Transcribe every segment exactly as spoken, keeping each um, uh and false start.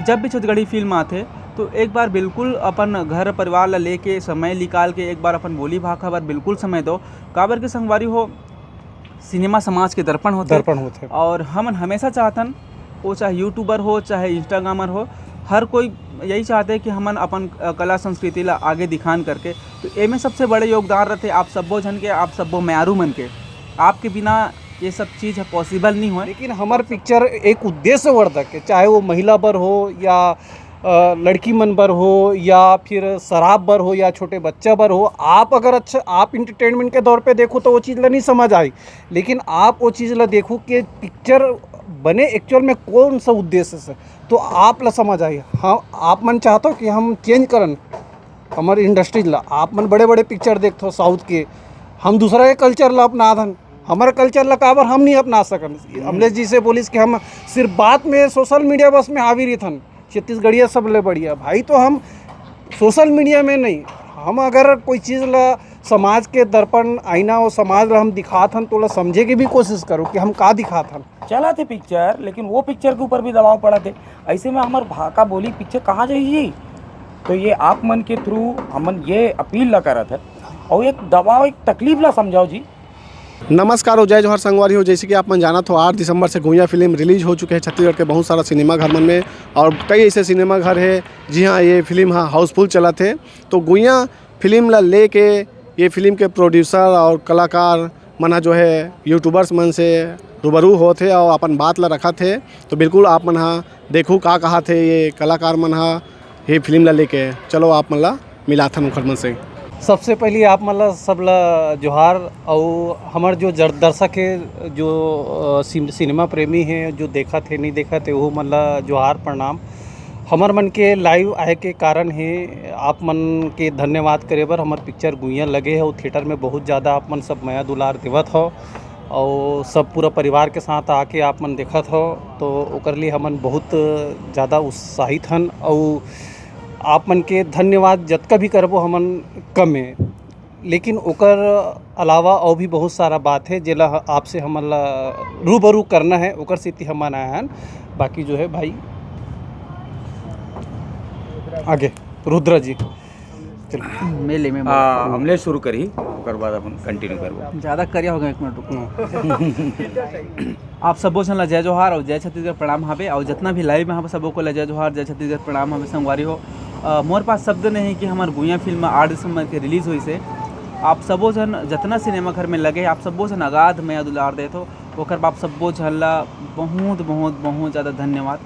जब भी छत्तीसगढ़ी फिल्म आथे, तो एक बार बिल्कुल अपन घर परिवार ला लेके, समय निकाल के एक बार अपन बोली भाखा बर बिल्कुल समय दो। काबर के संगवारी हो, सिनेमा समाज के दर्पण होथे। दर्पण होथे। और हमन हमेशा चाहथन, वो चाहे यूट्यूबर हो, चाहे इंस्टाग्रामर हो, हर कोई यही चाहते कि हमन अपन, अ, कला संस्कृति ला आगे दिखान करके। तो एमे सबसे बड़े योगदान रहते आप सब्बो झन के, आप सब्बो म्यारू मन के। आपके बिना ये सब चीज़ ह पॉसिबल नहीं होय। लेकिन हमर पिक्चर एक उद्देश्यवर्धक है, चाहे वो महिला बर हो या, अ, लड़की मन बर हो या फिर शराब बर हो या छोटे बच्चा बर हो। आप अगर अच्छा, आप इंटरटेनमेंट के तौर पे देखो तो वो चीज़ ला नहीं समझ आई, लेकिन आप वो चीज़ ला देखो कि पिक्चर बने एक्चुअल में कौन सा उद्देश्य से, तो आप ला समझ आई। हाँ, आप मन चाहते हो कि हम चेंज करन हमर इंडस्ट्रीज ला। आप मन बड़े बड़े पिक्चर देखथो साउथ के, हम दूसरा के कल्चर ला अपनाथन। हमर कल्चर ला काबर हम नहीं अपना सकन? अमलेश जी से बोलिस कि हम सिर्फ बात में, सोशल मीडिया बस में हावी रहिथन, छत्तीसगढ़िया सबले बढ़िया। भाई, तो हम सोशल मीडिया में नहीं, हम अगर कोई चीज़ ला, समाज के दर्पण, आईना, वो समाज ला हम दिखात हन, तो ओला समझे के भी कोशिश करो कि हम का दिखात हन। चलत हे पिक्चर, लेकिन वो पिक्चर के ऊपर भी दबाव पड़त हे। ऐसे में हमर भाखा बोली पिक्चर कहाँ जाही जी? तो ये आप मन के थ्रू हमन ये अपील ला करत हन, और एक दबाव, एक तकलीफ ला समझाओ जी। नमस्कार और जय जोहार संगवारी हो। जैसे कि आप मन जानत हो, आठ दिसंबर से गुइया फिल्म रिलीज हो चुके हैं छत्तीसगढ़ के बहुत सारा सिनेमा घर मन में, और कई ऐसे सिनेमा घर है जिहाँ ये फिल्म हा हाउसफुल चलत है। तो गुइया फिल्म ला लेके ये फिल्म के प्रोड्यूसर और कलाकार मन हा जो है यूट्यूबर्स मन से रूबरू होत हे और अपन बात ला रखत हे। तो बिल्कुल आप मन हा देखू का कहा थे ये कलाकार मन हा ये फिल्म ला लेके। चलो आप मन ला मिलाथन उखर मन से। सबसे पहली आप मन ला सब ला जोहार, अउ हमर जो जर-, दर्शक हे, जो, अ, सिम-, सिनेमा प्रेमी हे, जो देखत हे, नहीं देखत हे, वो मन ला जोहार, प्रणाम। हमर मन के लाइव आए के कारण हे आप मन के धन्यवाद करे बर। हमर पिक्चर गुइया लगे हे, अउ थिएटर में बहुत ज़्यादा आप मन सब मया दुलार देवत हो, अउ सब पूरा परिवार के साथ आके आप मन देखत हो, तो ओकर लिए हमन बहुत ज़्यादा उत्साहित हन, अउ आप मन के धन्यवाद जतका भी करबो हमन कम हे। लेकिन ओकर अलावा और भी बहुत सारा बात है, जेला ह-, आपसे हमन ला रूबरू करना है, ओकर सेती हमन आए हन। बाकी जो है भाई, आगे रुद्रा जी, चलो। मैं ले, मैं बोल। हाँ, अमलेश शुरू करी, ओकर बाद अपन कंटिन्यू करबो। ज़्यादा करिया हो गया, एक मिनट रुको। आप सबो झन ला जय जोहार और जय छत्तीसगढ़ प्रणाम हावे, और जितना भी लाइव में हावे सबो को ला जय जोहार, जय छत्तीसगढ़ प्रणाम हावे संगवारी हो। अ, मोर पास शब्द नहीं कि हमार गुइया फिल्म आठ दिसंबर के रिलीज होइस हे। आप सबो झन जितना सिनेमा घर में लगे, आप सबो झन अगाध मया दुलार देत हो, ओकर बर आप सबो झन ला बहुत, बहुत, बहुत ज़्यादा धन्यवाद।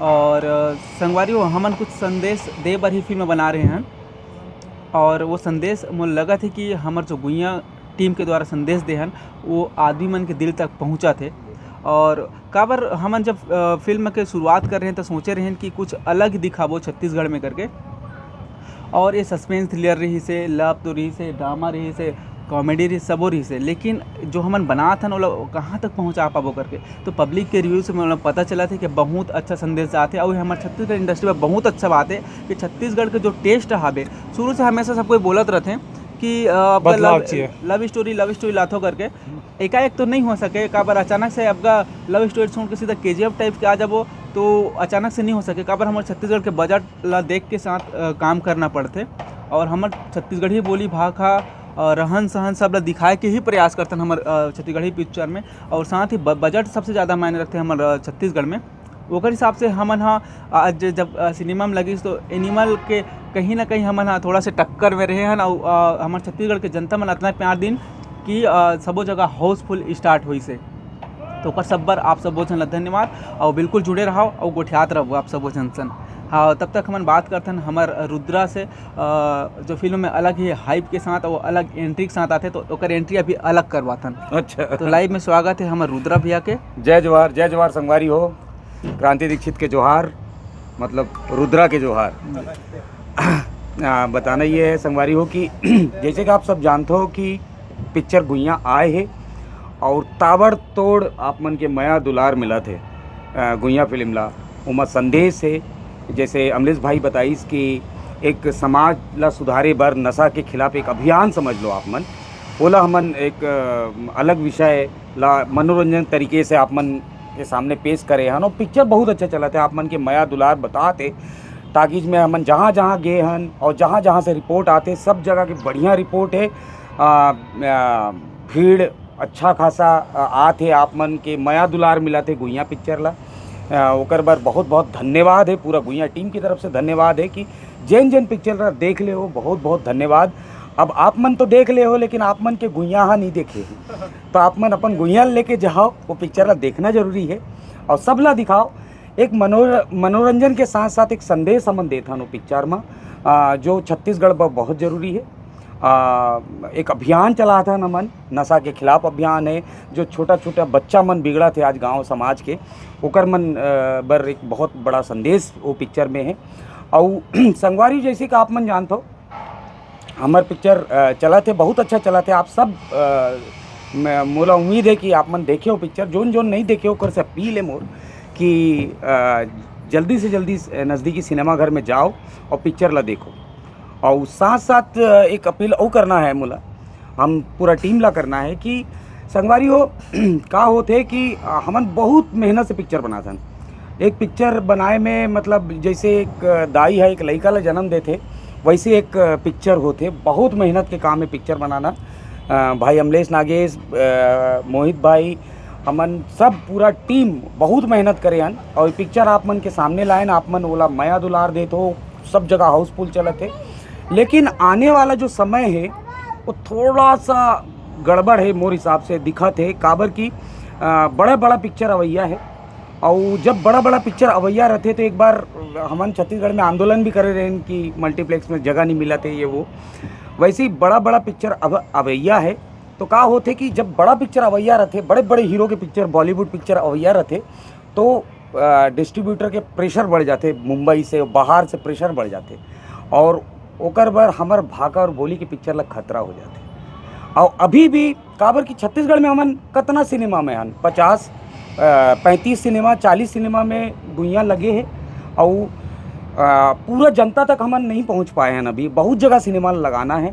और, अ, संगवारी हो, हमन कुछ संदेश दे बर ही फिल्म बना रहे हैं, और वो संदेश मोर लगत हे कि हमर जो गुइया टीम के द्वारा संदेश दे हन, वो आदमी मन के दिल तक पहुँचत हे। और काबर हमन जब, अ, फिल्म के शुरुआत कर रहे हैं, तो सोचे रहे हैं कि कुछ अलग ही दिखाबो छत्तीसगढ़ में करके। और ये सस्पेंस थ्रिलर रहिस हे, लव तो रहिस हे, ड्रामा रहिस हे, कॉमेडी रहिस, सबो रहिस हे, लेकिन जो हमन बनात हन, ओला कहाँ तक पहुँचा पाबो करके। तो पब्लिक के रिव्यू से मोला पता चलत हे कि बहुत अच्छा संदेश जात हे। और ये हमर छत्तीसगढ़ इंडस्ट्री में बहुत अच्छा बात हे कि छत्तीसगढ़ के जो टेस्ट हावे, शुरू से हमेशा सब कोई बोलत रहथे कि, अ, आपका बदलाव लव, चाहिए। लव स्टोरी, लव स्टोरी लाथो करके। एकाएक तो नहीं हो सके, काबर अचानक से आपका लव स्टोरी छोड़ के सीधा केजीएफ टाइप के आ जाबो, तो अचानक से नहीं हो सके। काबर हमर छत्तीसगढ़ के बजट ला देख के साथ, अ, काम करना पड़थे, और हमर छत्तीसगढ़ी बोली भाखा, अ, रहन सहन सब ला दिखाए के ही प्रयास करथन हमर, अ, छत्तीसगढ़ी पिक्चर में। और साथ ही ब-, बजट सबसे ज़्यादा मायने रखथे हमर, अ, छत्तीसगढ़ में। ओकर हिसाब से हमन ह आज जब, अ, सिनेमा में लगिस, तो एनिमल के कहीं ना कहीं हमन ह थोड़ा से टक्कर में रहे हन, अउ, अ, हमर छत्तीसगढ़ के जनता मन अतना प्यार दिन कि, अ, सबो जगह हाउसफुल स्टार्ट होइस हे। तो ओकर सब बर आप सबो झन ला धन्यवाद, अउ बिल्कुल जुड़े रहव अउ गोठियात रहव आप सबो झन सन। हाँ, तब तक हमन बात करथन हमर रुद्रा से, अ, जो फिल्म में अलग ही हाइप के साथ और अलग एंट्री के साथ आथे, तो ओकर एंट्री अभी अलग करवाथन। अच्छा। तो लाइव में स्वागत है हमर रुद्रा भैया के। जय जोहार, जय जोहार संगवारी हो। क्रांति दीक्षित के जोहार, मतलब रुद्रा के जोहार। आ, बताना ये है संगवारी हो कि जैसे कि आप सब जानते हो कि पिक्चर गुइया आए हे और ताबड़तोड़ आप मन के मया दुलार मिलत हे, अ, गुइया फिल्म ला। ओमा संदेश हे, जैसे अमलेश भाई बताइस कि एक समाज ला सुधारे बर, नशा के खिलाफ एक अभियान समझ लो आप मन, ओला हमन एक, अ, अलग विषय ला मनोरंजन तरीके से आप मन के सामने पेश करे हन और पिक्चर बहुत अच्छा चलत हे। आप मन के मया दुलार बतात हे, टाकीज में हमन जहाँ जहाँ गे हन और जहाँ जहाँ से रिपोर्ट आते, सब जगह के बढ़िया रिपोर्ट हे। आ, आ, भीड़ अच्छा खासा, आ, आत हे, आप मन के मया दुलार मिलत हे गुइयाँ पिक्चर ला। आ, ओकर बर बहुत बहुत धन्यवाद हे, पूरा गुइयाँ टीम की तरफ से धन्यवाद हे कि जेन जेन पिक्चर ला देख ले हो, बहुत बहुत धन्यवाद। अब आप मन तो देख ले हो, लेकिन आप मन के गुइयाँ हा नहीं देखे, तो आप मन अपन गुइयाँ लेके जाओ, वो पिक्चर ला देखना जरूरी हे और सब ला दिखाओ। एक मनोर-, मनोरंजन के साथ साथ एक संदेश हमन देत हन वो पिक्चर म, आ, जो छत्तीसगढ़ बर बहुत जरूरी हे। आ, एक अभियान चलात हन हमन, नशा के खिलाफ अभियान हे, जो छोटा छोटा बच्चा मन बिगड़त हे आज गांव समाज के, ओकर मन, आ, बर एक बहुत बड़ा संदेश वो पिक्चर में हे। अउ संगवारी, जैसे कि आप मन जानत हो, हमर पिक्चर, अ, चलत हे, बहुत अच्छा चलत हे। आप सब, अ, मैं, मोला उम्मीद हे कि आप मन देखे हो पिक्चर। जोन जोन नहीं देखे हो, ओकर से अपील हे मोर कि, अ, जल्दी से जल्दी स-, नज़दीकी सिनेमा घर में जाओ और पिक्चर ला देखो। और साथ साथ, अ, एक अपील और करना हे मोला, हम पूरा टीम ला करना हे कि संगवारी हो, का होत हे कि, अ, हमन बहुत मेहनत से पिक्चर बनाथन। एक पिक्चर बनाए में, मतलब, जैसे एक दाई ह एक लइका ला जन्म देथे, वैसे एक पिक्चर होथे। बहुत मेहनत के काम हे पिक्चर बनाना। अ, भाई अमलेश नागेश, अ, मोहित भाई, हमन सब पूरा टीम बहुत मेहनत करे हन और पिक्चर आप मन के सामने लाएन। आप मन ओला मया दुलार देत हो, सब जगह हाउसफुल चलत हे। लेकिन आने वाला जो समय हे, वो थोड़ा सा गड़बड़ हे मोर हिसाब से दिखत हे, काबर कि, अ, बड़ा बड़ा पिक्चर अवैया हे। अउ जब बड़ा बड़ा पिक्चर अवैया रथे, तो एक बार हमन छत्तीसगढ़ में आंदोलन भी करे रहेन कि मल्टीप्लेक्स में जगह नहीं मिलत हे, ये वो। वैसे ही बड़ा बड़ा पिक्चर अब अवैया हे, तो का होथे कि जब बड़ा पिक्चर अवैया रथे, बड़े बड़े हीरो के पिक्चर, बॉलीवुड पिक्चर अवैया रथे, तो, अ, डिस्ट्रीब्यूटर के प्रेशर बढ़ जाथे, मुंबई से, बाहर से प्रेशर बढ़ जाथे, और ओकर बर हमर भाका और बोली के पिक्चर ला खतरा हो जाथे। और अभी भी, काबर कि छत्तीसगढ़ में हमन कतना सिनेमा में हन, पचास, अ, पैंतीस सिनेमा, चालीस सिनेमा में गुइयाँ लगे हे, और, अ, पूरा जनता तक हमन नहीं पहुँच पाए हन। अभी बहुत जगह सिनेमा लगाना हे,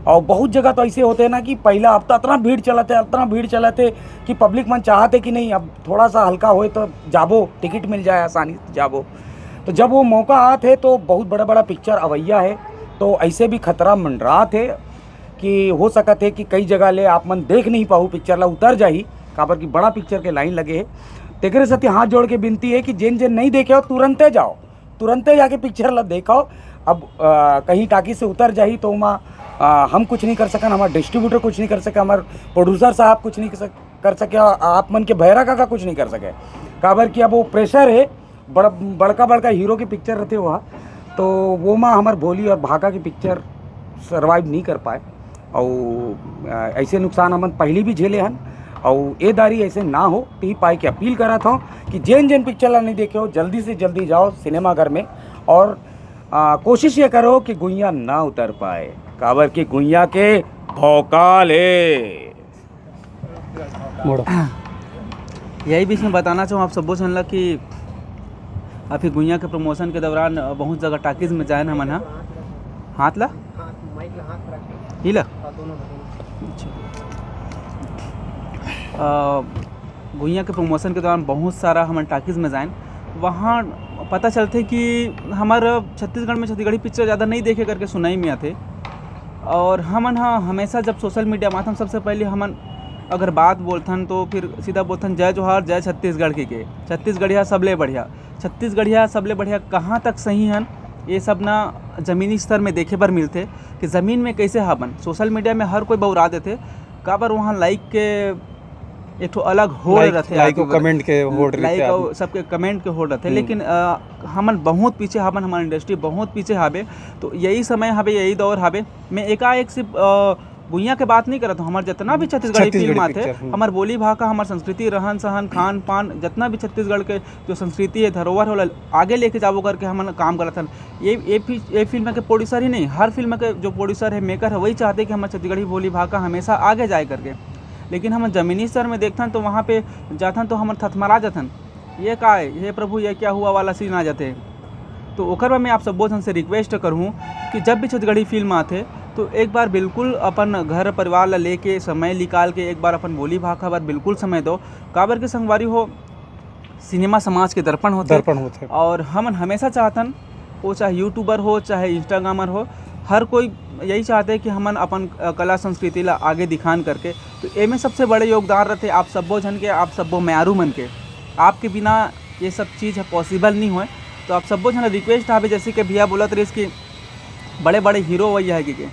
और बहुत जगह तो ऐसे होथे ना कि पहला हफ्ता इतना भीड़ चलत हे, इतना भीड़ चलत हे कि पब्लिक मन चाहत हे कि नहीं, अब थोड़ा सा हल्का होए तो जाबो, टिकट मिल जाए आसानी से जाबो। तो जब वो मौका आत हे, तो बहुत बड़ा बड़ा पिक्चर अवैया हे, तो ऐसे भी खतरा मंडरात हे कि हो सकत हे कि कई जगह ले आप मन देख नहीं पाहू, पिक्चर ला उतर जाही, काबर कि बड़ा पिक्चर के लाइन लगे हे। तेकरे सेती हाथ जोड़ के विनती हे कि जेन जेन नहीं देखे हो, तुरंते जाओ, तुरंते जाके पिक्चर ला देखो। अब, अ, कहीं टाकीज से उतर जाही, तो ओमा, अ, हम कुछ नहीं कर सकन, हमार डिस्ट्रीब्यूटर कुछ नहीं कर सके, हमार प्रोड्यूसर साहब कुछ नहीं कर सक-, कर सके, आप मन के भैरा काका कुछ नहीं कर सके, काबर कि अब वो प्रेशर हे, बड़-, बड़का बड़का हीरो के पिक्चर रथे वह, तो वो मा हमर भोली और भाका के पिक्चर सर्वाइव नहीं कर पाए। अउ, अ, ऐसे नुकसान हमन पहली भी झेले हन, अउ ए दारी ऐसे ना हो, ती पाए के अपील करत हूँ कि जेन जेन पिक्चर ला नहीं देखे हो, जल्दी से जल्दी जाओ सिनेमा घर में और, अ, कोशिश ये करो कि गुइया ना उतर पाए, काबर कि गुइया के भौकाल हे। मोड़ो। यही बीच में बताना चाहूँ आप सबो झन ला कि अभी गुइया के प्रमोशन के दौरान बहुत जगह टाकीज में जाएन हमन ह। हाथ ला? ही ला? अच्छा। अ, गुइया के प्रमोशन के दौरान बहुत सारा हमन टाकीज में जाएन। वहाँ पता चलथे कि हमर छत्तीसगढ़ में छत्तीसगढ़ी पिक्चर ज़्यादा नहीं देखे करके सुनाई में आथे। और हमन ह हमेशा जब सोशल मीडिया माध्यम सबसे पहले हमन अगर बात बोलथन तो फिर सीधा बोलथन, "जय जोहार, जय छत्तीसगढ़" कहिके। छत्तीसगढ़िया सबले बढ़िया। छत्तीसगढ़िया सबले बढ़िया कहाँ तक सही हन, ये सब ना जमीनी स्तर में देखे बर मिलथे कि ज़मीन में कैसे हाबन। सोशल मीडिया में हर कोई बउरा देथे, काबर वहाँ लाइक के एक ठो अलग होड़ लाइक, रथे, लाइक आदमी और बर-, कमेंट के होड़ रथे लाइक आदमी। और सबके कमेंट के होड़ रथे। हम्म। लेकिन, अ, हमन बहुत पीछे हाबन, हमार इंडस्ट्री बहुत पीछे हाबे। तो यही समय हाबे, यही दौर हाबे। मैं एकाएक से, अ, गुइया के बात नहीं करत हूँ, हमार जितना भी छत्तीसगढ़ी छत्तीसगढ़ी फिल्म आथे, पिक्चर, हम्म। हमार बोली भाखा, हमार संस्कृति, रहन सहन, खान पान, जितना भी छत्तीसगढ़ के जो संस्कृति है, धरोहर है, ओला आगे लेके जाबो करके हमन काम करत हन। ये, ये फि-, ये फिल्म के प्रोड्यूसर ही नहीं, हर फिल्म के जो प्रोड्यूसर है, मेकर है, वही चाहते कि हमार छत्तीसगढ़ी बोली भाखा हमेशा आगे जाए करके। लेकिन हम जमीनी स्तर में देखथन तो वहाँ पे जाथन तो हमन थथमरा जाथन, "ये का है? हे प्रभु, ये क्या हुआ?" वाला सीन आ जाथे। तो ओकर बर मैं आप सबो झन से रिक्वेस्ट करहूँ कि जब भी छत्तीसगढ़ी फिल्म आथे तो एक बार बिल्कुल अपन घर परिवार ला लेके समय निकाल के एक बार अपन बोली भाखा बर बिल्कुल समय दो। काबर के संगवारी हो, सिनेमा समाज के दर्पण होथे। दर्पण होथे। और हमन हमेशा चाहथन, वो चाहे यूट्यूबर हो, चाहे इंस्टाग्रामर हो, हर कोई यही चाहते कि हमन अपन, अ, कला संस्कृति ला आगे दिखान करके। तो एमे सबसे बड़े योगदान रहते आप सब्बो झन के, आप सब्बो म्यारू मन के। आपके बिना ये सब चीज़ ह पॉसिबल नहीं होए। तो आप सब्बो झन ला रिक्वेस्ट हावे, जैसे कि भैया बोलत रहिस कि बड़े-बड़े हीरो वही है कि, कि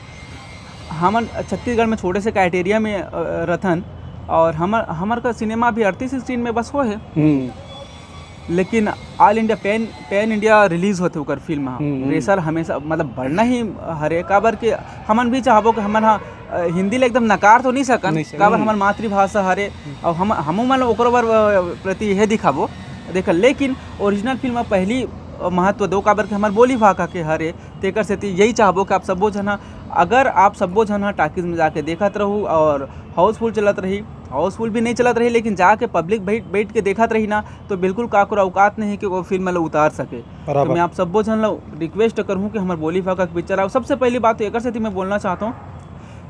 हमन छत्तीसगढ़ में छोटे से क्राइटेरिया में, अ, रथन, और हमर, हमर का सिनेमा भी अड़तीस screen में बस हो है। हम्म। लेकिन all India, pan, pan India release होथे ओकर फिल्म ह। हम्म, हम्म। प्रेशर हमेशा, मतलब, बढ़ना ही हरे, काबर के हमन भी चाहबो कि हमन ह, अ, हिंदी ला एकदम नकार तो नहीं सकन, नहीं सकन। काबर हम्म। हमर मातृभाषा हरे, हम्म। और हम, हमू मन ओकरो बर, अ, प्रति यह दिखाबो, देख, लेकिन ओरिजिनल फिल्म म पहली, अ, महत्व दो, काबर के हमर बोली भाखा के हरे, तेकर सेती यही चाहबो कि आप सब्बो झन ह, अगर आप सब्बो झन ह टाकीज में जाके देखत रहू और हाउसफुल चलत रही, हाउसफुल भी नहीं चलत रही, लेकिन जाके पब्लिक बैठ, बैठ के देखत रही ना, तो बिल्कुल काकरो औकात नहीं कि वो फिल्म ला उतार सके। बराबर। तो मैं आप सब्बो झन ला रिक्वेस्ट करहूँ कि हमर बोली भाखा के पिक्चर आओ। सबसे पहली बात तो एकर सेती मैं बोलना चाहता हूँ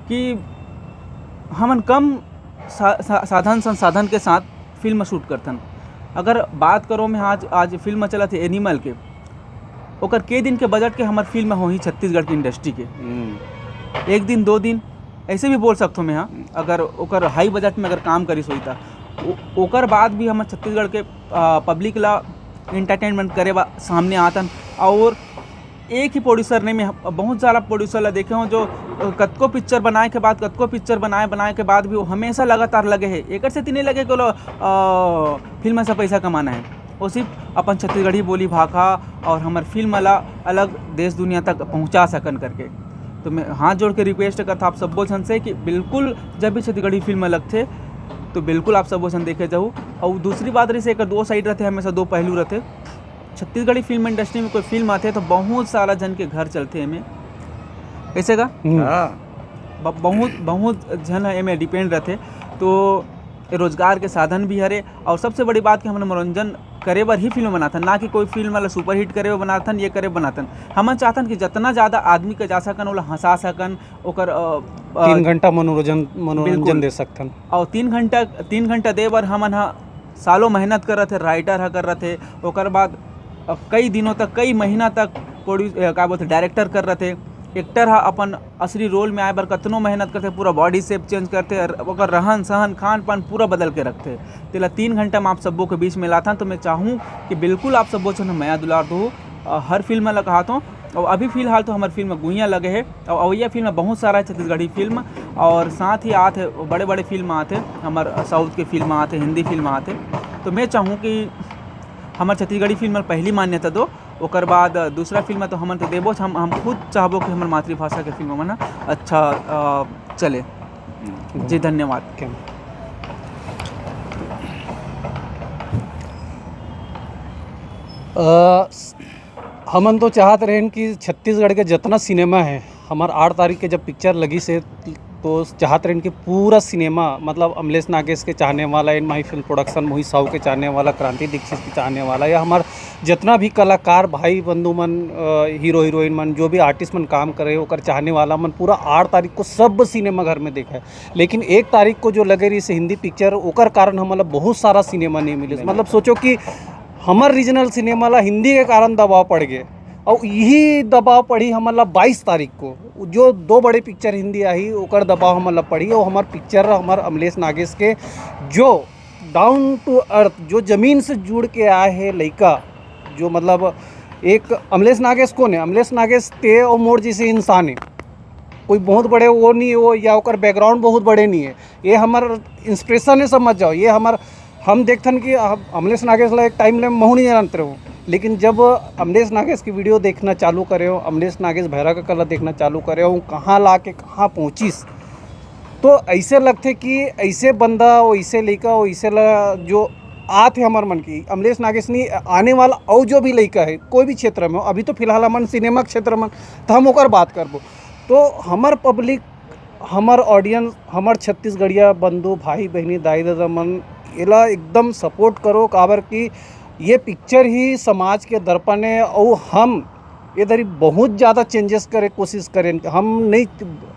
कि हमन कम सा-, सा-, साधन संसाधन के साथ फिल्म शूट करथन। अगर बात करो मैं आज, आज फिल्म चलत है एनिमल के, ओकर के दिन के बजट के हमर फिल्म होही छत्तीसगढ़ के इंडस्ट्री के। हम्म। एक दिन, दो दिन, ऐसे भी बोल सकथो मैं, हाँ। हम्म। अगर ओकर हाई बजट में अगर काम करिस होई त ओ-, ओकर बाद भी हमर छत्तीसगढ़ के, आ, पब्लिक ला एंटरटेनमेंट करे बा सामने आतन। और एक ही प्रोड्यूसर नहीं, मैं बहुत सारा प्रोड्यूसर ला देखे हूँ जो, अ, कतको पिक्चर बनाए के बाद, कतको पिक्चर बनाए, बनाए के बाद भी वो हमेशा लगातार लगे है। एकर सेती नहीं लगे कि ओला, अ, फिल्म से पैसा कमाना है। वो सिर्फ अपन छत्तीसगढ़ी बोली भाखा और हमर फिल्म ला अलग देश दुनिया तक पहुँचा सकन करके। तो मैं हाथ जोड़ के रिक्वेस्ट करता आप सब्बो झन से कि बिल्कुल जब भी छत्तीसगढ़ी फिल्म लगथे तो बिल्कुल आप सब्बो झन देखे जाहू। और दूसरी बात रही से एकर दो साइड रहथे, हमेशा दो पहलू रहथे। छत्तीसगढ़ी फिल्म इंडस्ट्री में कोई फिल्म आथे तो बहुत सारा झन के घर चलथे एमे, कैसे का? हम्म। हाँ। ब-, बहुत, बहुत झन ह एमे डिपेंड रहथे। तो रोजगार के साधन भी हरे, और सबसे बड़ी बात कि हमन मनोरंजन करे बर ही फिल्म बनाथन, ना कि कोई फिल्म वाला सुपरहिट करे बर बनाथन, ये करे बर बनाथन। हमन चाहथन कि जितना ज़्यादा आदमी के जा सकन, ओला हंसा सकन, ओकर, अ, अ, तीन घंटा मनोरंजन, मनोरंजन बिल्कुल। दे सकथन। और तीन घंटा, तीन घंटा दे बर हमन ह सालों मेहनत करत हे, राइटर ह करत हे, ओकर बाद, अ, कई दिनों तक, कई महीना तक प्रोड्यूस-, अ, का बोलथे, डायरेक्टर कर रहथे। एक्टर ह अपन असली रोल में आए बर कतनो मेहनत करथे, पूरा बॉडी शेप चेंज करथे, और ओकर रहन सहन, खान पान पूरा बदल के रखथे। तेला तीन घंटा में आप सब्बो के बीच में लाथन, तो मैं चाहूँ कि बिल्कुल आप सब्बो झन मया दुलार दो, अ, हर फिल्म ला कहात हूँ। और अभी फिलहाल तो हमर फिल्म गुइया लगे है, और अवैया फिल्म बहुत सारा है, छत्तीसगढ़ी फिल्म, और साथ ही आत है बड़े बड़े फिल्म आत है, हमर साउथ के फिल्म आत है, हिंदी फिल्म आत है। तो मैं चाहूँ कि हमर छत्तीसगढ़ी फिल्म ला पहली मान्यता दो, ओकर बाद दूसरा फिल्म तो हमन तो देबो, हम, हम खुद चाहबो कि हमर मातृभाषा के फिल्म मन ह अच्छा, अ, चले। हम्म। जी, धन्यवाद। क्या? अ, हमन तो चाहत रहेन कि छत्तीसगढ़ के जितना सिनेमा है, हमर आठ तारीख के जब पिक्चर लगिस हे, तो चाहत रहेन कि पूरा सिनेमा, मतलब, अमलेश नागेश के चाहने वाला, एन माही फिल्म प्रोडक्शन, मोहित साहू के चाहने वाला, क्रांति दीक्षित के चाहने वाला, या हमर जितना भी कलाकार भाई बंधु मन, अ, हीरो हीरोइन मन, जो भी आर्टिस्ट मन काम करे, ओकर चाहने वाला मन, पूरा आठ तारीख को सब सिनेमा घर में देखय। लेकिन एक तारीख को जो लगे रहिस हिंदी पिक्चर, ओकर कारण हमन ला बहुत सारा सिनेमा नहीं मिलिस। नहीं मतलब, मिलिस। सोचो कि हमर रीजनल सिनेमा ला हिंदी के कारण दबाव पड़ गे, और यही दबाव पड़ी हमन ला बाईस तारीख को, जो दो बड़े पिक्चर हिंदी आही, ओकर दबाव हमन ला पड़ी। और हमर पिक्चर, हमर अमलेश नागेश के, जो down to earth, जो जमीन से जुड़ के आए हे लइका, जो, मतलब, एक अमलेश नागेश कौन है? अमलेश नागेश ते और मोर जैसे इंसान है, कोई बहुत बड़े वो नहीं है वो, या ओकर बैकग्राउंड बहुत बड़े नहीं है। ये हमर इंस्पिरेशन है, समझ जाओ। ये हमर, हम देखथन कि हम अमलेश नागेश ला एक टाइम ले महू नहीं जानत रहूँ, लेकिन जब अमलेश नागेश की वीडियो देखना चालू करे हो, अमलेश नागेश भैरा का कला देखना चालू करे हो, कहाँ ला के कहाँ पहुँचिस, तो ऐसे लगथे कि ऐसे बंदा, वैसे लइका, वैसे ला जो आत हे हमर मन की, अमलेश नागेश नहीं, आने वाला और जो भी लइका है कोई भी क्षेत्र में हो, अभी तो फिलहाल हमन सिनेमा क्षेत्र में, तो हम ओकर बात करबो। तो हमर पब्लिक, हमर ऑडियंस, हमर छत्तीसगढ़िया बंधु, भाई बहनी, दाई ददा मन, एला एकदम सपोर्ट करो, काबर कि ये पिक्चर ही समाज के दर्पण है। और हम ये दरी बहुत ज़्यादा चेंजेस करे कोशिश करें हम। नहीं,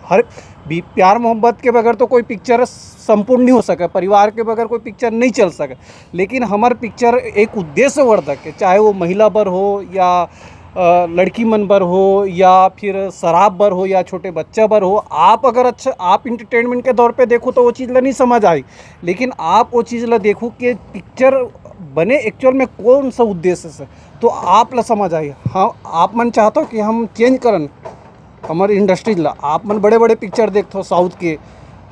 हर भी प्यार मोहब्बत के बगैर तो कोई पिक्चर संपूर्ण नहीं हो सके, परिवार के बगैर कोई पिक्चर नहीं चल सके। लेकिन हमार पिक्चर एक उद्देश्यवर्धक है, चाहे वो महिला बर हो या अ, लड़की मन बर हो या फिर शराब बर हो या छोटे बच्चा बर हो। आप अगर अच्छा, आप इंटरटेनमेंट के तौर पे देखो तो वो चीज़ ला नहीं समझ आई, लेकिन आप वो चीज़ ला देखो कि पिक्चर बने एक्चुअल में कौन सा उद्देश्य से, तो आप ला समझ आई। हाँ, आप मन चाहते हो कि हम चेंज करन हमारे इंडस्ट्रीज ला, आप मन बड़े बड़े पिक्चर देखते हो साउथ के,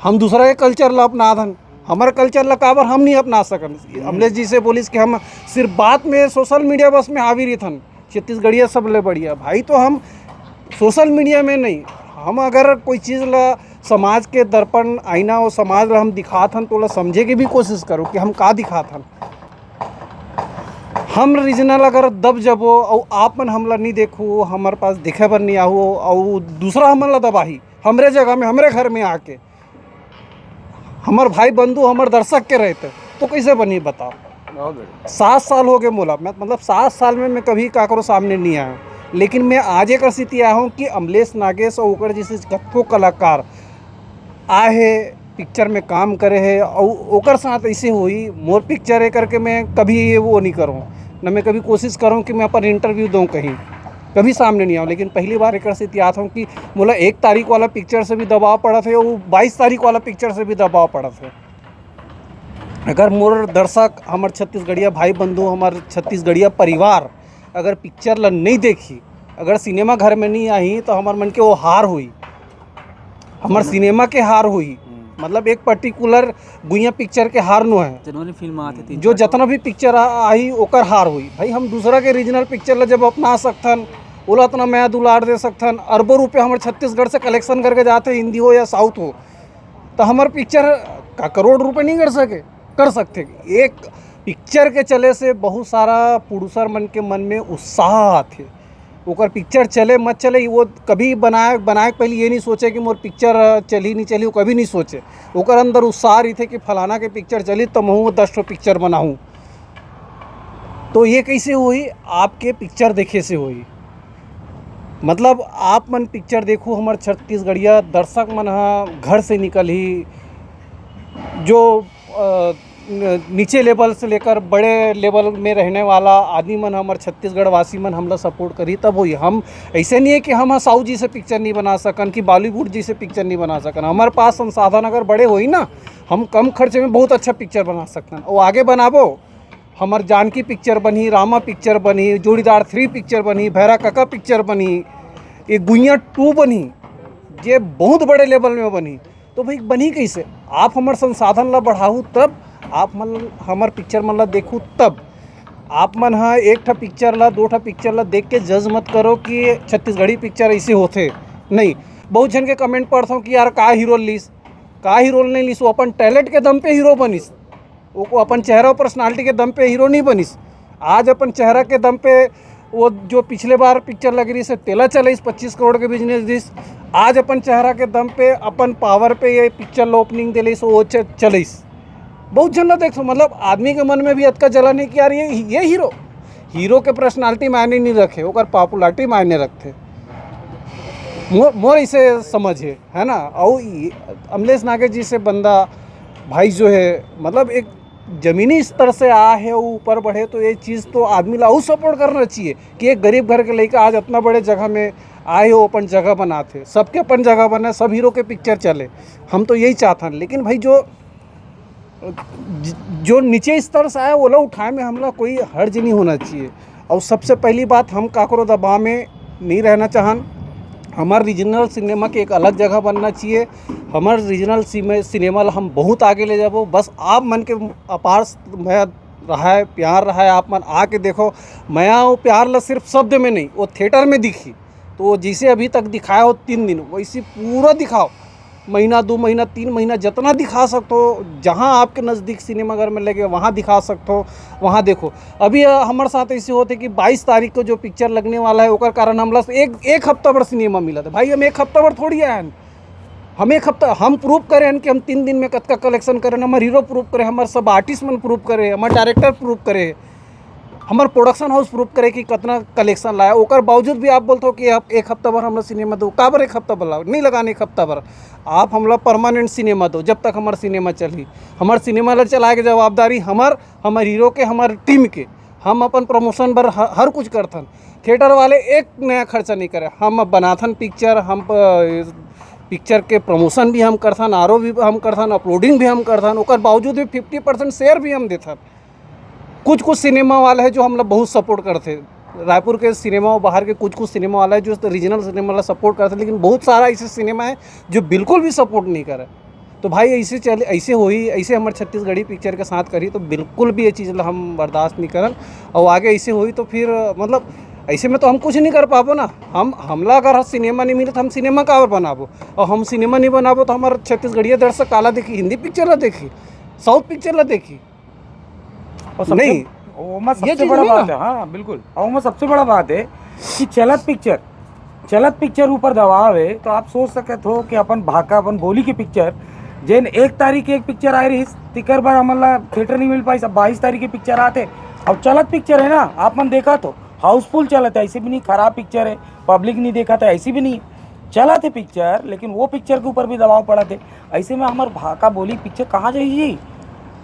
हम दूसरा के कल्चर ला अपना धन, हमारे कल्चर ला काबर हम नहीं अपना सकन? अमलेश जी से बोलिस कि हम सिर्फ बात में सोशल मीडिया बस में हावी रही थन, छत्तीसगढ़िया सब ले बढ़िया भाई। तो हम सोशल मीडिया में नहीं, हम अगर कोई चीज़ ला, समाज के दर्पण आईना और समाज ला हम दिखात हन, तो ओला समझे के भी कोशिश करो कि हम का दिखात हन। हम रीजनल अगर दब जबो और आप मन हमला नहीं देखो, हमारे पास देखे बर नहीं आओ और दूसरा हमन ला दबाही हमरे जगह में, हमरे घर में आके, हमार भाई बंधु, हमार दर्शक के रहते, तो कैसे बनी बताओ? सात साल हो गए मोला, मैं मतलब सात साल में मैं कभी काकरो सामने नहीं आया, लेकिन मैं आज एक स्थिति आया हूँ कि अमलेश नागेश और ओकर जैसे कतको कलाकार आए हे, पिक्चर में काम करे हे और ओकर साथ ऐसे हुई मोर पिक्चर है करके मैं कभी ये वो नहीं करूँ, न मैं कभी कोशिश करूँ कि मैं अपन इंटरव्यू दूँ कहीं, कभी सामने नहीं आऊँ। लेकिन पहली बार एक स्थिति आत हूँ कि मोला एक तारीख वाला पिक्चर से भी दबाव पड़त है और बाईस तारीख वाला पिक्चर से भी दबाव पड़त है। अगर मोर दर्शक, हमार छत्तीसगढ़िया भाई बंधु, हमार छत्तीसगढ़िया परिवार अगर पिक्चर ला नहीं देखी, अगर सिनेमा घर में नहीं आई, तो हमार मन के वो हार हुई, हमार सिनेमा के हार हुई। मतलब एक पर्टिकुलर गुइया पिक्चर के हार नो है। जनवरी फिल्म आते तीन जो चार। जतना भी पिक्चर आ- आई, ओकर हार हुई। भाई, हम दूसरा के रीजनल पिक्चर ला जब अपना सकथन, ओला इतना मया दुलार दे सकथन, अरबों रुपये हमारे छत्तीसगढ़ से कलेक्शन करके जाते, हिंदी हो या साउथ हो, तो हमार पिक्चर का करोड़ रुपये नहीं कर सके, कर सकते। एक पिक्चर के चले से बहुत सारा प्रोड्यूसर मन के मन में उत्साह आथे। ओकर पिक्चर चले मत चले, वो कभी बनाए, बनाए के पहले ये नहीं सोचे कि मोर पिक्चर चली नहीं चली, वो कभी नहीं सोचे। ओकर अंदर उत्साह रहिथे कि फलाना के पिक्चर चली तो महूँ दस ठो पिक्चर बनाऊँ। तो ये कैसे होही? आपके पिक्चर देखे से होही। मतलब आप मन पिक्चर देखो, हमार छत्तीसगढ़िया दर्शक मन ह घर से निकलही, जो अ, न- नीचे लेवल से लेकर बड़े लेवल में रहने वाला आदमी मन, हमर छत्तीसगढ़ वासी मन हमला सपोर्ट करही तब होही। हम ऐसे नहीं है कि हम साउथ जी से पिक्चर नहीं बना सकन, कि बॉलीवुड जी से पिक्चर नहीं बना सकन। हमारे पास संसाधन अगर बड़े होही ना, हम कम खर्चे में बहुत अच्छा पिक्चर बना सकन। वो आगे बनाबो, हमर जानकी पिक्चर बनही, रामा पिक्चर बनही, जोड़ीदार थ्री पिक्चर बनही, भैरा काका पिक्चर बनही, ये गुइया टू बनही, जे बहुत बड़े लेवल में बनही। तो भाई, बनही कैसे? आप हमर संसाधन ला बढ़ाहू तब, आप मन हमर पिक्चर मन ला देखू तब। आप मन ह एक ठा पिक्चर ला, दो ठा पिक्चर ला देख के जज मत करो कि छत्तीसगढ़ी पिक्चर ऐसे होथे। नहीं, बहुत झन के कमेंट पढ़थों कि यार का हीरो लीस, का हीरो नहीं लीस, वो अपन टैलेंट के दम पे हीरो बनिस, वो को अपन चेहरा और पर्सनालिटी के दम पे हीरो नहीं बनिस। आज अपन चेहरा के दम पे, वो जो पिछले बार पिक्चर लग रही से तेला चलइस, पच्चीस करोड़ के बिजनेस दिस, आज अपन चेहरा के दम पे, अपन पावर पे ये पिक्चर ला ओपनिंग दिलइस, वो च- चलइस। बहुत झन ला देखो, मतलब आदमी के मन में भी अतका जलन है कि यार ये ये हीरो, हीरो के पर्सनालिटी मायने नहीं रखे, ओकर पॉपुलैरिटी मायने रखथे। मोर मोर इसे समझ है, है ना? और ये अमलेश नागेश जी से बंदा भाई जो है, मतलब एक जमीनी स्तर से आ है, वो ऊपर बढ़े, तो ये चीज़ तो आदमी ला अउ सपोर्ट करना चाहिए कि एक गरीब घर के लइका आज इतना बड़े जगह में आए हो, अपन जगह बनाथे, सबके अपन जगह बने, सब हीरो के पिक्चर चले। हम तो यही चाहथन। लेकिन भाई जो ज- जो नीचे स्तर से आए, ओला उठाए में हमला कोई हर्ज नहीं होना चाहिए। और सबसे पहली बात, हम काकरो दबाव में नहीं रहना चाहन। हमार रीजनल सिनेमा के एक अलग जगह बनना चाहिए। हमार रीजनल सिमे- सिनेमा ला हम बहुत आगे ले जाबो। बस आप मन के अपार मया रहा है, प्यार रहा है, आप मन आके देखो। मया वो प्यार ला सिर्फ शब्द में नहीं, वो थिएटर में दिखी। तो वो जैसे अभी तक दिखाया हो तीन दिन, वैसे पूरा दिखाओ। महीना, दो महीना, तीन महीना, जितना दिखा सकते हो, जहाँ आपके नज़दीक सिनेमाघर में लगे, वहाँ दिखा सकते हो, वहाँ देखो। अभी अ, हमारे साथ ऐसे होते कि बाईस तारीख को जो पिक्चर लगने वाला है, ओकर कारण हमला एक एक हफ्ता भर सिनेमा मिला था। भाई, हम एक हफ्ता भर थोड़ी आए हैं। हम एक हफ्ता, हम प्रूव करे हैं कि हम तीन दिन में कतका कलेक्शन करें, हमारे हीरो प्रूव करे, हमारे सब आर्टिस्ट मन प्रूव करे, हमारे डायरेक्टर प्रूव करे। हमर प्रोडक्शन हाउस प्रूफ करे कि कतना कलेक्शन लाया, ओकर बावजूद भी आप बोलते हो कि आप एक हफ्ता भर हमला सिनेमा दो। काबर एक हफ्ता भर लाओ? नहीं लगाने एक हफ्ता भर। आप हमला परमानेंट सिनेमा दो, जब तक हमर सिनेमा चलही। हमर सिनेमा ला चलाए के जवाबदारी हमर, हमर हीरो के, हमर टीम के। हम अपन प्रमोशन बर ह-, हर कुछ करथन। थिएटर वाले एक नया खर्चा नहीं करे। हम बनाथन पिक्चर, हम प-, पिक्चर के प्रमोशन भी हम करथन, आर ओ भी हम करथन, अपलोडिंग भी हम करथन, ओकर बावजूद भी फिफ्टी परसेंट शेयर भी हम देथन। कुछ कुछ सिनेमा वाले हैं जो हमला बहुत सपोर्ट करथे। रायपुर के सिनेमा और बाहर के कुछ कुछ सिनेमा वाला है जो रीजनल सिनेमा वाला सपोर्ट करथे, लेकिन बहुत सारा ऐसे सिनेमा है जो बिल्कुल भी सपोर्ट नहीं करे। तो भाई, ऐसे चले, ऐसे होही, ऐसे हमर छत्तीसगढ़ी पिक्चर के साथ करही, तो बिल्कुल भी ये चीज़ ला हम बर्दाश्त नहीं करन। और आगे ऐसे होही तो फिर, मतलब, ऐसे में तो हम कुछ नहीं कर पाबो ना। हम, हमला अगर सिनेमा नहीं मिले तो हम सिनेमा काबर बनाबो? और हम सिनेमा नहीं बनाबो तो हमार छत्तीसगढ़िया दर्शक काला देखी? हिंदी पिक्चर ला देखी, साउथ पिक्चर ला देखी? और सबसे, नहीं, ओमा ये सबसे चीज बड़ा नहीं बात ना। है, हाँ, बिल्कुल। और ओमा सबसे बड़ा बात है कि चलत पिक्चर, चलत पिक्चर ऊपर दबाव है, तो आप सोच सकत हो कि अपन भाखा, अपन बोली की पिक्चर, जेन एक तारीख के एक पिक्चर आए रही, तिकर बार हमन ला थिएटर नहीं मिल पाई, सब बाईस तारीख के पिक्चर आते। और चलत पिक्चर है ना, आप मन देखा तो हाउसफुल चलत है, ऐसे भी नहीं खराब पिक्चर है, पब्लिक नहीं देखा था, ऐसी भी नहीं चलत है पिक्चर, लेकिन वो पिक्चर के ऊपर भी दबाव पड़त है। ऐसे में हमर भाखा बोली पिक्चर कहाँ जाही?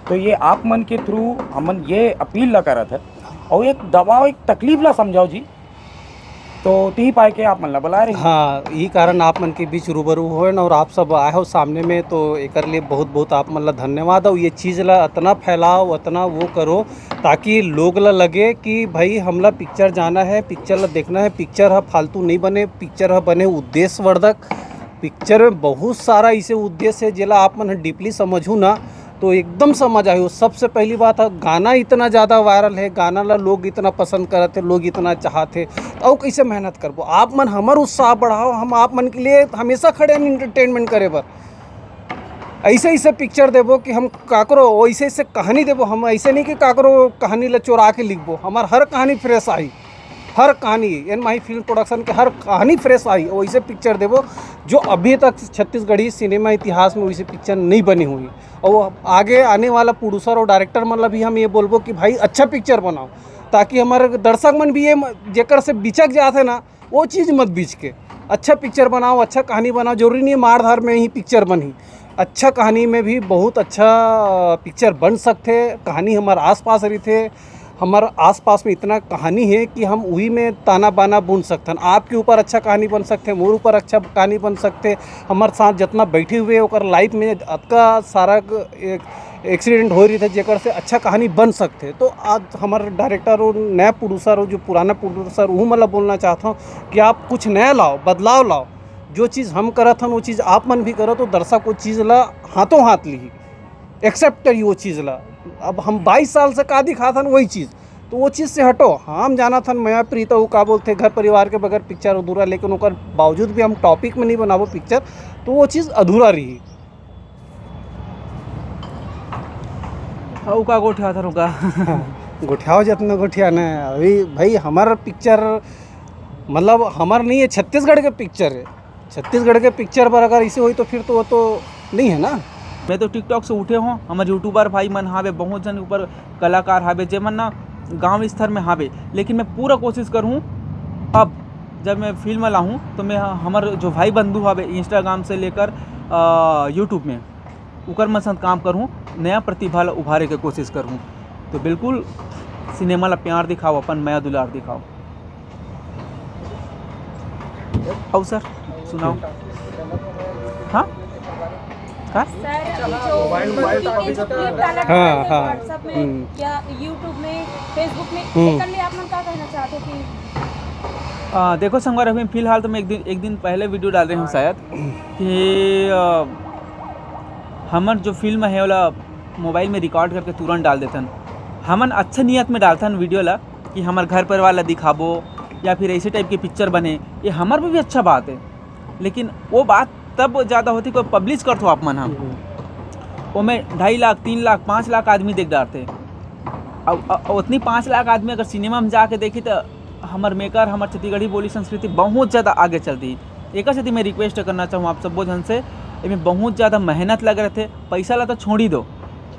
तो ये आप मन के थ्रू हमन ये अपील ला करत है, और एक दबाव, एक तकलीफ ला समझाओ जी, तो तिही पाए के आप मन ला बुलाए रही। हाँ, यही कारण आप मन के बीच रूबरू होएन और आप सब आए हो सामने में, तो एकर लिए बहुत बहुत आप मन ला धन्यवाद। और ये चीज़ ला अतना फैलाओ, अतना वो करो, ताकि लोग ला लगे कि भाई, हमला पिक्चर जाना है, पिक्चर ला देखना है, पिक्चर ह फालतू नहीं बने, पिक्चर ह बने उद्देश्यवर्धक। पिक्चर में बहुत सारा ऐसे उद्देश्य है, जेला आप मन ह डीपली समझू ना, तो एकदम समझ आही। सबसे पहली बात है, गाना इतना ज़्यादा वायरल है, गाना ला लोग इतना पसंद करत है, लोग इतना चाहत है, तो अउ कैसे मेहनत करबो? आप मन हमर उत्साह बढ़ाओ, हम आप मन के लिए हमेशा खड़े हैं एंटरटेनमेंट करे बर। ऐसे ऐसे पिक्चर देबो कि हम काकरो, ऐसे ऐसे कहानी देबो, हम ऐसे नहीं कि काकरो कहानी ला चोरा के लिखबो। हमार हर कहानी फ्रेश आई, हर कहानी, एन माही फिल्म प्रोडक्शन के हर कहानी फ्रेश आई। वैसे पिक्चर देबो जो अभी तक छत्तीसगढ़ी सिनेमा इतिहास में वैसे पिक्चर नहीं बनी हुई। और आगे आने वाला प्रोड्यूसर और डायरेक्टर मन ला भी हम ये बोलबो कि भाई, अच्छा पिक्चर बनाओ, ताकि हमारे दर्शक मन भी ये म-, जेकर से बिचक जाते ना, वो चीज़ मत बीच के। अच्छा पिक्चर बनाओ, अच्छा कहानी बनाओ। जरूरी नहीं है मारधार में ही पिक्चर बनही, अच्छा कहानी में भी बहुत अच्छा पिक्चर बन सकथे। कहानी हमार आसपास रहिथे, हमार आसपास में इतना कहानी है कि हम वही में ताना बाना बुन सकथन। आपके ऊपर अच्छा कहानी बन सकथे, मोर ऊपर अच्छा कहानी बन सकथे, हमार साथ जितना बैठे हुए ओकर लाइफ में अतका सारा क-, एक एक्सीडेंट हो रही थे, जेकर से अच्छा कहानी बन सकथे। तो आज हमारे डायरेक्टर और नया प्रोड्यूसर और जो पुराना प्रोड्यूसर, वो मतलब बोलना चाहता हूँ कि आप कुछ नया लाओ, बदलाव लाओ। जो चीज़ हम करत हन, वो चीज़ आप मन भी करो, तो दर्शक वो चीज़ ला हाथों हाथ ली, एक्सेप्ट करी वो चीज़ ला। अब हम बाईस साल से का दिखात हन, वही चीज़, तो वो चीज़ से हटो। हम जानत हन मया प्रीत, वो का बोलते, घर परिवार के बगैर पिक्चर अधूरा, लेकिन ओकर बावजूद भी हम टॉपिक में नहीं बनाबो पिक्चर, तो वो चीज़ अधूरा रही। अउ का गोठियाथन का? गोठियाओ जितना गोठियाना है। अभी भाई हमार पिक्चर, मतलब हमार नहीं है, छत्तीसगढ़ के पिक्चर है। छत्तीसगढ़ के पिक्चर पर अगर ऐसे होई तो फिर तो वो तो नहीं है ना। मैं तो TikTok से उठे हों, हमर यूट्यूबर भाई मन हावे, बहुत जन ऊपर कलाकार हावे, जेमन ना गांव स्तर में हावे, लेकिन मैं पूरा कोशिश करहूँ अब जब मैं फिल्म लाहूँ तो मैं हमर जो भाई बंधु हावे Instagram से लेकर, अ, YouTube में उकर मन संग काम करहूँ, नया प्रतिभा ला उभारे के कोशिश करहूँ। तो बिल्कुल सिनेमा ला प्यार दिखाओ, अपन मया दुलार दिखाओ। अउ सर सुनाओ। हाँ? का? सर, अभी जो मोबाइल, मोबाइल तो अभी क्लिप डाला हाँ, गया है हाँ। WhatsApp में हम्म। या YouTube में, Facebook में, हम्म। एकर लिए आप मन का कहना चाहते हो कि आ, देखो संगवारी, अभी फिलहाल तो मैं एक दिन, एक दिन पहले वीडियो डाल रहे हूँ शायद कि, आ, हमर जो फिल्म है ओला मोबाइल में रिकॉर्ड करके तुरंत डाल देथन। हमन अच्छा नियत में डालथन वीडियो ला कि हमर घर परिवार ला दिखाबो या फिर ऐसे टाइप के पिक्चर बने, ये हमर में भी अच्छा बात है, लेकिन वो बात तब ज़्यादा होती कोई पब्लिश करथो आप मन ह, ओमे ढाई लाख, तीन लाख, पाँच लाख आदमी देख डारथे। अब अ-, उतनी पाँच लाख आदमी अगर सिनेमा में जाके देखी तो हमर मेकर, हमर छत्तीसगढ़ी बोली संस्कृति बहुत ज़्यादा आगे चलती। एकर सेती मैं रिक्वेस्ट करना चाहूँ आप सब्बो झन से, एमे बहुत ज़्यादा मेहनत लगे रहथे, पैसा ला तो छोड़ ही दो,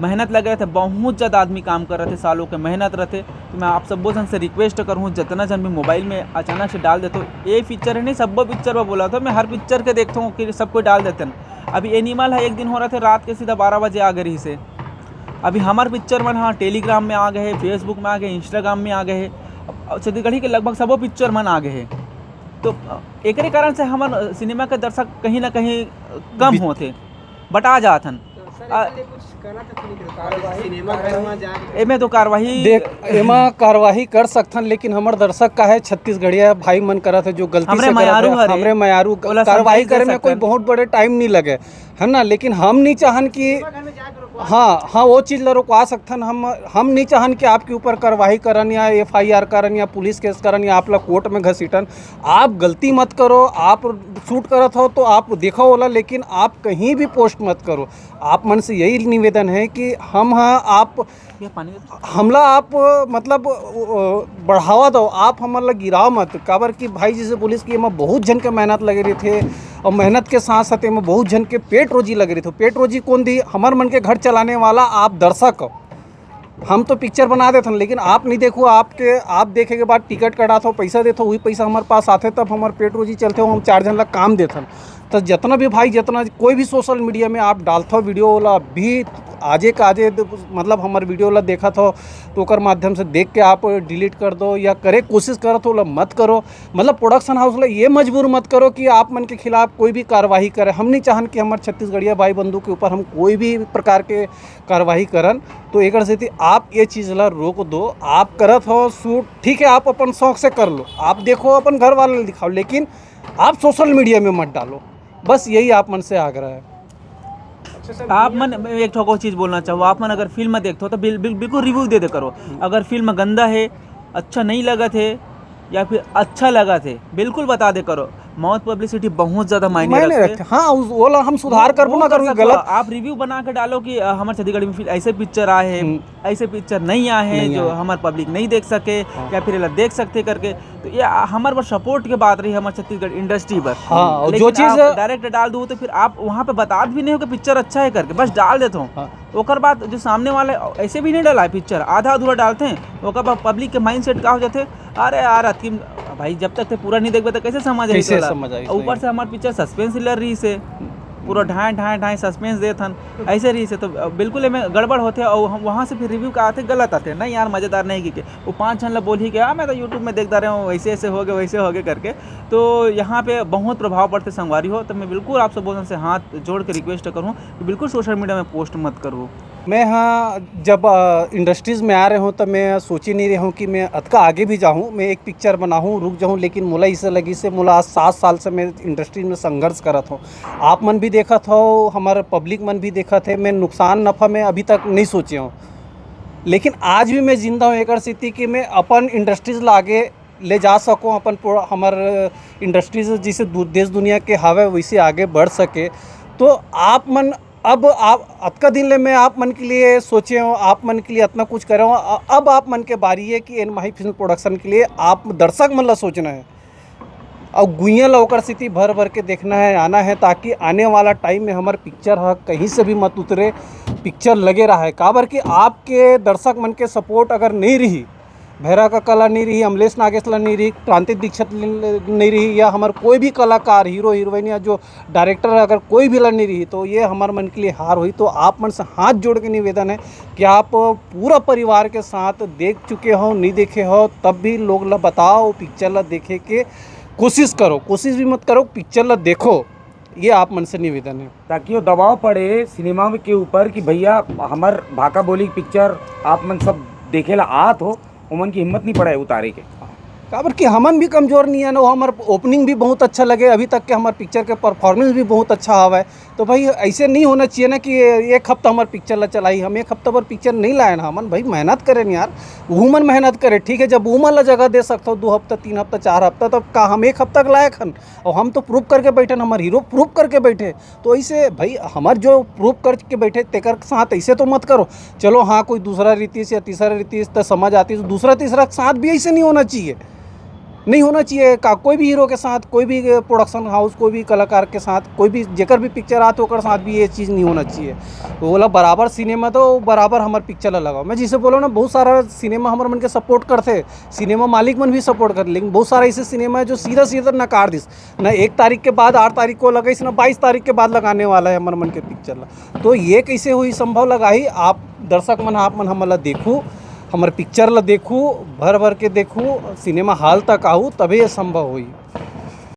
मेहनत लगे रहिथे, बहुत ज़्यादा आदमी काम कर रहिथे, सालों के मेहनत रहिथे। तो मैं आप सब्बो झन से रिक्वेस्ट करूँ, जितना झन भी मोबाइल में अचानक से डाल देथो, ये पिक्चर है नहीं, सब्बो पिक्चर में बोला था मैं, हर पिक्चर के देखता हूँ कि सब कोई डाल देते हैं। अभी एनिमल है, एक दिन हो रहा थे रात के सीधा बारह बजे आ गए रही से। अभी हमार पिक्चर मन हाँ टेलीग्राम में आ गए, फेसबुक में आ गए, इंस्टाग्राम में आ गए, अब छत्तीसगढ़ी के लगभग सबो पिक्चर मन आ गए हैं। तो एकरे कारण से हमर सिनेमा के दर्शक कहीं ना कहीं कम होते, बटा जाथन। एमे तो कार्रवाई देख, एमा कार्रवाई कर सकथन, लेकिन हमर दर्शक का है, छत्तीसगढ़िया भाई मन करत है, जो गलती हमरे से करत मयारू है, हरे, हमरे मयारू ओला कार्रवाई समझाई करे में कोई सकथन। बहुत बड़े टाइम नहीं लगे, है ना। लेकिन हम नहीं चाहन कि हाँ, हाँ, वो चीज़ ला रुकवा सकथन। हम, हम नहीं चाहन कि आपके ऊपर कार्रवाई करन या एफ आई आर करन या पुलिस केस करन या आप ला कोर्ट में घसीटन। आप गलती मत करो, आप शूट करत हो तो आप देखो ओला, लेकिन आप कहीं भी पोस्ट मत करो। आप मन से यही निवेदन है कि हम हाँ आप ये पानी में हमला आप, मतलब, अ, बढ़ावा दो, आप हमन ला गिराओ मत। काबर कि भाई जैसे पुलिस की एमा बहुत झन के मेहनत लगे रहिथे, और मेहनत के साथ साथ एमा बहुत झन के पेट रोजी लगे रहिथे। पेट रोजी कौन दी? हमर मन के घर चलाने वाला आप दर्शक हो। हम तो पिक्चर बना देथन, लेकिन आप नहीं देखो, आपके, आप देखे के बाद टिकट कटाथो, पैसा देथो, वही पैसा हमारे पास आथे, तब हमार पेट रोजी चलथे, हम चार झन ला काम देथन। तो जितना भी भाई, जितना कोई भी सोशल मीडिया में आप डालथो वीडियो वाला, अभी आजे का आजे द-, मतलब हमार वीडियो ला देखत हो, तो ओकर माध्यम से देख के आप डिलीट कर दो या करे कोशिश करत हो, ओला मत करो। मतलब प्रोडक्शन हाउस ला ये मजबूर मत करो कि आप मन के खिलाफ कोई भी कार्रवाई करे। हम नहीं चाहन कि हमार छत्तीसगढ़िया भाई बंधु के ऊपर हम कोई भी प्रकार के कार्रवाई करन। तो एकर सेती आप ये चीज़ ला रोक दो। आप करत हो शूट, ठीक है, आप अपन शौक से कर लो, आप देखो, अपन घर वाले दिखाओ, लेकिन आप सोशल मीडिया में मत डालो। बस यही आप मन से आग्रह है। आप मन, मैं एक ठो और चीज़ बोलना चाहूँ, आप मन अगर फिल्म देखते हो तो बिल-, बिल-, बिल्कुल रिव्यू दे दे करो। अगर फिल्म गंदा है, अच्छा नहीं लगत है या फिर अच्छा लगत है, बिल्कुल बता दे करो। माउथ पब्लिसिटी बहुत ज़्यादा मायने मायने रखते। रखते। हाँ, उस, वो ला हम सुधार वो, करबो वो ना कर करूँ सकते गलत। हो। आप रिव्यू बना के डालो कि, अ, हमारे छत्तीसगढ़ में फिल्म, ऐसे पिक्चर आए हैं, हम्म। ऐसे पिक्चर नहीं आए हैं नहीं जो आए। हमारे पब्लिक नहीं देख सके हाँ। या फिर ये ला देख सकते करके। तो ये, आ, हमारे बर सपोर्ट के बात रही हमारे छत्तीसगढ़ इंडस्ट्री पर। हाँ, और लेकिन जो चीज़ आप डायरेक्ट डाल दो तो फिर आप वहाँ पे बतात भी नहीं हो कि पिक्चर अच्छा है करके, बस डाल देते हो। हाँ। ओकर बाद जो सामने वाले ऐसे भी नहीं डाला है पिक्चर, आधा अधूरा डालते हैं, ओकर बाद पब्लिक के माइंडसेट का हो जाते, "अरे यार, अतकी भाई, जब तक ते पूरा नहीं देखबे तो कैसे समझ आई कैसे तोला?" समझ आई, और ऊपर सही। से हमार पिक्चर सस्पेंस थ्रिलर रही से, पूरा ढाई, ढाई, ढाई सस्पेंस देत हन, ऐसे रही से तो बिल्कुल एमे गड़बड़ होथे। और हम वहाँ से फिर रिव्यू का आथे, गलत आथे, "नहीं यार, मज़ेदार नहीं," कि के वो पाँच झन ला बोलही के, "हाँ, मैं तो YouTube में देखता रहे हूँ, ऐसे ऐसे हो गए, वैसे हो गए," करके। तो यहाँ पे बहुत प्रभाव पड़ते संगवारी हो। तो मैं बिल्कुल आप सब से हाथ जोड़ के रिक्वेस्ट करूँ कि बिल्कुल सोशल मीडिया में पोस्ट मत करो। मैं हाँ, जब, अ, इंडस्ट्रीज में आ रहे हूँ, तो मैं सोची नहीं रहे हूँ कि मैं अतका आगे भी जाऊँ, मैं एक पिक्चर बनाऊँ, रुक जाऊँ, लेकिन मोला इसे लगी से मोला आज सात साल से मैं इंडस्ट्रीज में संघर्ष करत हूँ। आप मन भी देखत हो, हमारे पब्लिक मन भी देखत है, मैं नुकसान नफा में अभी तक नहीं सोचे हूँ, लेकिन आज भी मैं जिंदा हूँ एकर सेती कि मैं अपन इंडस्ट्रीज ला आगे ले जा सकूँ, अपन पूरा हमर इंडस्ट्रीज जैसे दु-, देश दुनिया के हवे वैसे आगे बढ़ सके। तो आप मन, अब आप अतका दिन ले मैं आप मन के लिए सोचे हो, आप मन के लिए इतना कुछ करे हो, अ-, अब आप मन के बारी है कि एन माही फिल्म प्रोडक्शन के लिए आप दर्शक मन ला सोचना है। और गुइयाँ ला ओकर सेती भर भर के देखना है, आना है, ताकि आने वाला टाइम में हमार पिक्चर ह कहीं से भी मत उतरे, पिक्चर लगे रहे। काबर कि आपके दर्शक मन के सपोर्ट अगर नहीं रही, भैरा काका ला नहीं रही, अमलेश नागेश ला नहीं रही, क्रांति दीक्षित ल-, नहीं रही, या हमार कोई भी कलाकार, हीरो हीरोइन या जो डायरेक्टर अगर कोई भी ला नहीं रही, तो ये हमार मन के लिए हार हुई। तो आप मन से हाथ जोड़ के निवेदन है कि आप पूरा परिवार के साथ देख चुके हो, नहीं देखे हो, तब भी लोग ला बताओ, पिक्चर ला देखे के कोशिश करो, कोशिश भी मत करो, पिक्चर ला देखो, ये आप मन से निवेदन है। ताकि वो दबाव पड़े सिनेमा के ऊपर कि भैया, हमर भाखा बोली पिक्चर आप मन सब देखे ला आत हो, ओमन की हिम्मत नहीं पड़े उतारे के। काबर कि हमन भी कमजोर नहीं है ना, हमर ओपनिंग भी बहुत अच्छा लगे, अभी तक के हमर पिक्चर के परफॉर्मेंस भी बहुत अच्छा हवा है। तो भाई, ऐसे नहीं होना चाहिए ना कि एक हफ्ता हमर पिक्चर ला चलाई, हम एक हफ्ता भर पिक्चर नहीं लाए ना, हमन भाई मेहनत करें यार, वुमन मेहनत करे, ठीक है, जब वुमन ला जगह दे सकते हो दो हफ्ता, तीन हफ्ता, चार हफ्ता, तब का हम एक हफ्ता के लायक हन? और हम तो प्रूव करके बैठे ना, हमार हीरो प्रूव करके बैठे। तो ऐसे भाई, हमार जो प्रूव करके बैठे तेकर साथ ऐसे तो मत करो। चलो हाँ, कोई दूसरा रीति से या तीसरा रीति से तो समझ आती, तो दूसरा तीसरा के साथ भी ऐसे नहीं होना चाहिए। नहीं होना चाहिए का, कोई भी हीरो के साथ, कोई भी प्रोडक्शन हाउस, कोई भी कलाकार के साथ, कोई भी जेकर भी पिक्चर आत ओकर साथ भी ये चीज़ नहीं होना चाहिए। वो बोला बराबर सिनेमा तो बराबर हमारे पिक्चर ला लगाओ। मैं जिसे बोलो ना, बहुत सारा सिनेमा हमारे मन के सपोर्ट करते, सिनेमा मालिक मन भी सपोर्ट करते, लेकिन बहुत सारा ऐसे सिनेमा है जो सीधा सीधा नकार दिस, ना एक तारीख के बाद आठ तारीख को लगाइस, ना बाईस तारीख के बाद लगाने वाला है हमारे मन के पिक्चर ला। तो ये कैसे हुई संभव लगाही? आप दर्शक मन, आप मन हमन ला देखू, हमर पिक्चर ला देखू, भर भर के देखू, सिनेमा हॉल तक आहू, तभे ये संभव होई।